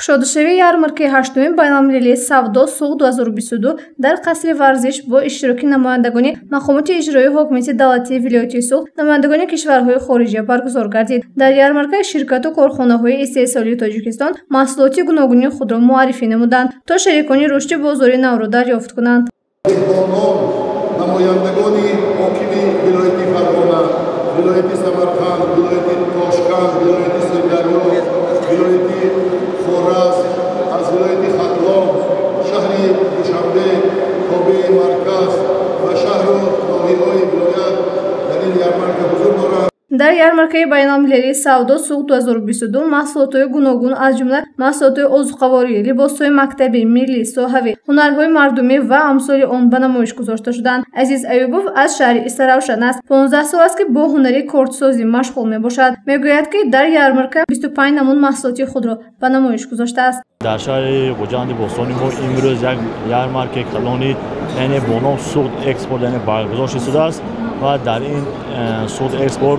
Кушодашавии ярмаркаи ҳаштуми байналмилалии савдо Суғд 2022 дар қасри варзиш бо иштироки намояндагони мақомоти иҷроии ҳокимияти давлатии вилояти Суғд, намояндагони кишварҳои хориҷия баргузор гардид. Дар ярмарка ширкату корхонаҳои истеҳсолии Тоҷикистон маҳсулоти гуногуни худро муаррифӣ намуданд, то шерикони рушди бозори навро дарёфт кунанд. Намояндагони ҳокими вилояти Фарғона, вилояти Самарқанд, вилояти Тошканд, вилояти Сирдарё, вилояти Хоразм, аз вилояти Хатлон, шаҳри Душанбе, тобеи марказ ва шаҳру ноҳияҳои вилоят дар ин ярмарка ҳузур доранд. Дар ярмаркаи байналмилалии савдо Суғд 2022 маҳсулотҳои гуногун, аз ҷумла маҳсулотҳои озуқаворӣ, либосҳои мактабӣ, миллӣ, соҳавӣ, ҳунарҳои мардумӣ ва амсоли он ба намоиш гузошта шуданд. Азиз Аюбов аз шаҳри Истаравшан аст. 15 сол аст, ки бо ҳунари кортсозӣ машғул мебошад. Мегӯяд, ки дар ярмарка 25 намуд маҳсулоти худро ба намоиш гузоштааст. Дар шаҳри Хуҷанди бостонӣ мо имрӯз як ярмаркаи калони, яъне бо ном Суғд Экспо, яъне баргузор шудааст ва дар ин Суғд Экспо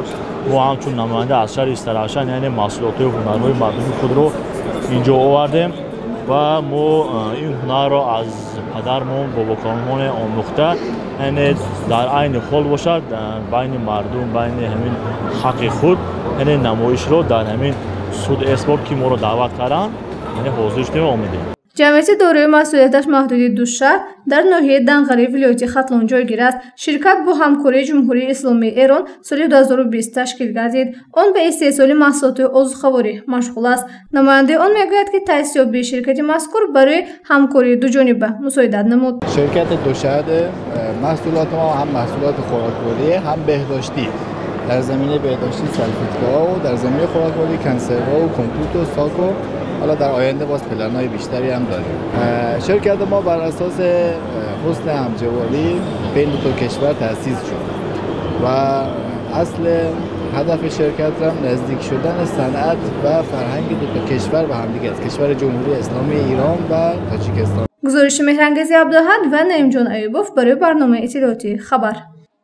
мо ҳамчун намоянда аз шаҳри Истаравшан, яъне маҳсулотҳои ҳунарҳои мардумии худро инҷо овардем ва мо ин ҳунарро аз падармон, бобокалонмон омӯхта, яъне дар айни ҳол бошад, байни мардум, байни ҳамин халқи худ, яъне намоишро дар ҳамин Суғд Экспо, ки моро даъват карданд, яъне ҳозир шудем ва омадем. Ҷамъияти дорои масъулияташ маҳдуди Душаҳр дар ноҳияи Данғари вилояти Хатлон ҷойгир аст. Ширкат бо ҳамкории Ҷумҳурии Исломии Эрон соли 2020 ташкил гардид. Он ба истеҳсоли маҳсулоти озуқаворӣ машғул аст. Намояндаи он мегӯяд, ки таъсисёбии ширкати мазкур барои ҳамкории дуҷониба мусоидат намуд. Ширкати Душаҳр маҳсулоти мо ҳам маҳсулоти хӯрокворӣ, ҳам беҳдоштӣ. Дар заминаи беҳдоштӣ салфиткаҳо ва дар заминаи хӯрокворӣ консервҳо ва компот ва сок. حالا در آینده باز پلن‌های بیشتری هم داریم. شرکت ما بر اساس حسن همجواری بین دو کشور تأسیس شد و اصل هدف شرکت هم نزدیک شدن صنعت و فرهنگ دو تا کشور به همدیگه است، کشور جمهوری اسلامی ایران و تاجیکستان. Гузориши Меҳрангези Абдуҳад ва Наимҷон Аюбов барои барномаи иттилоотии «Хабар».